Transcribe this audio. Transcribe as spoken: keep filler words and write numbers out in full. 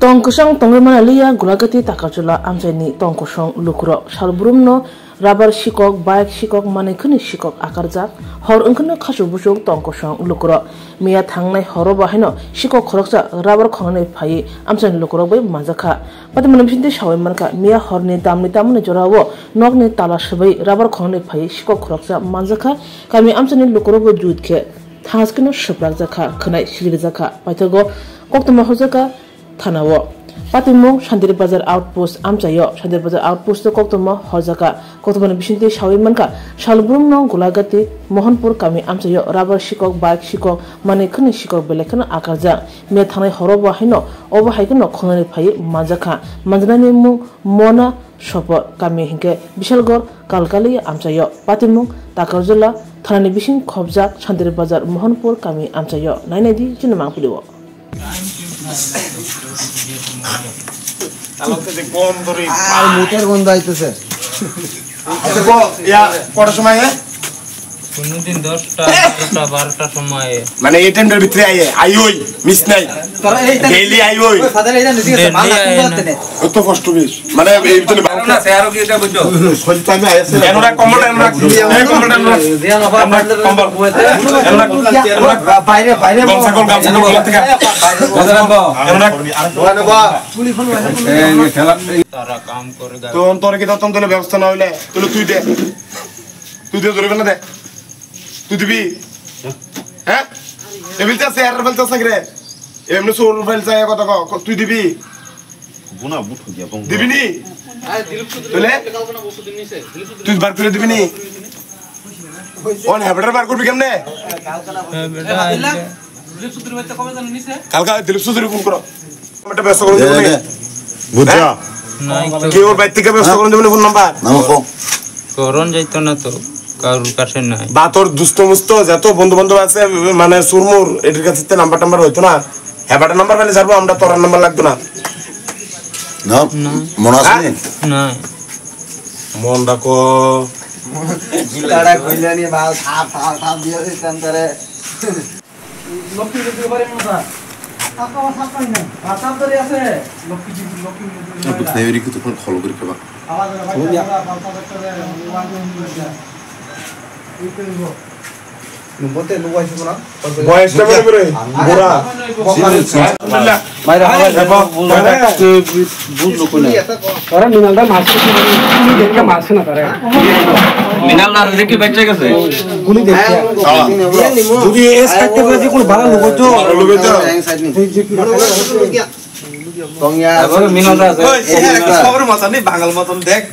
Tong kwchang tongwi manaliya Gulagati Takarjula amchaini tong kosong lukurok salbrumno rubber sikok, bike sikok, manwi khwnwi sikok akarjak. Hor wngkhwno khachuk buchuk tong kosong lukurok. Miya thangnai horo bo haino sikok khoroksa rubber khongnani phaiwi amchaini lukurok bai manjakha. Patimani bisingtwi sawi mankha, miya horni damni tamoni jorao nokni tala swbai rubber khongnani phaiwi sikok khoroksa manjakha. Kami amchaini lukurok bo jut khe thaskeno swprakjakha, khwnai sirijakha. Paithago koktwma hojakha thanao. Patimung Shantir Bazar Outpost amchaio. Shantir Bazar Outpost o koktwma hojakha. Koktwmani bisingtwi sawi mankha, salbrumno Gulagati Mohanpur kami amchaio rubber sikok, bike sikok, manwi khwnwi sikok belai kheno akarjak. Miya thangnai horo bo haino obo hai kheno khongnani phaiwi manjakha. Manjaknani mung Mona Sopor kami hinkhe Bishalgarh Kalkali amchaio. Patimung Takarjula thanani bising khobjak Shantir Bazar Mohanpur kami amchaio. Nainai di chini mangpili o. Alok থেকে গন্ধ রে। আর মুখের গন্ধ আইতেছে। আচ্ছা, ক-, ইয়া, কটার সময়, হ্যাঁ? কোনোদিন দশটা, এগারোটা, বারোটার সময়। মানে এই টাইমটার ভিতরে আইয়ে, আইওই, মিস নাই। তারা এই টাইম ডেইলি আইওই। ওই ফাদার এই টাইম দিকে ডেইলি মাল আইয়ে রাখতে না। পারতে না। কত কষ্ট বেশ। মানে এই ভিতরে বারোটা। না, সে আরো কি এটা বুঝছো? শরীর তো আমি আইছি। এনরা কম্বল, এনরা। এই কম্বলটা এনরা। জিয়ান অফার এনরা কম্বল। এনরা। বাইরে, বাইরে। গামছা কল, গামছা কল, গামছা কল। এনরা। তারা কাম করে তো অন্তরে কি তখন তাহলে ব্যবস্থা না হইলে তাহলে তুই দে। তুই দে, ধরে না দে। তুই দিবি? হ্যাঁ? এ ফেলতে আছে, আর ফেলতে আছে রে। এমনি সোর ফেলতে আছে, কথা ক, ক, তুই দিবি? বুনা বুট হয়ে গেল। দিবি নি? তাহলে? তুই বার করে দিবি নি? অন হ্যাবিটার বার করবি কেমনে? কালকা দিলীপ চৌধুরী ফোন করো। একটা ব্যস্ত করে দেবো নি? বুঝছো? হ্যাঁ? নাই তো। কি ওর বাইর থেকে ব্যস্ত করে দেবো নি ফোন নাম্বার? নাম কো? করণ যাইতো না তো, কারোর কাছে নাই। বা তোর দুস্ত মুস্ত যত বন্ধু বান্ধব আছে, মানে সুরমুর, এটির কাছে তো নাম্বার টাম্বার হইতো না। হ্যাঁ, বাটা নাম্বার মানে ছাড়বো আমরা, তোর আর নাম্বার লাগতো না। না, না। মনে আছে নি? নাই। মন রাখো। তারা কইলানি বাল থাপ, থাপ, থাপ দিয়ে দিতাম তারে। লক্ষ্মী যদি পারে না, থাপ, থাপ, থাপ, থাপ, থাপ, থাপ ধরে আছে। লক্ষ্মী যদি, লক্ষ্মী যদি পারে না। Buthai ori khe tongphano kholo gori khe ba. আওয়াজ হবে, আওয়াজ হবে, আওয়াজ হবে। বয়সটা মনে করে বুড়া। মাইরা, মাইরা, বুঝলো কই না? Ora minal da mas, kuni dekhe mas na tare. Minal da dekhe bacche gese. Kuni dekhe. যদি এস থাকতে পারে যে কোনো ভাড়া লোক তো। ভাড়া লোক তো। Tongya. Minal da. ওই, এ, এ, খবর মতন নেই, বাঙাল মতন দেখ।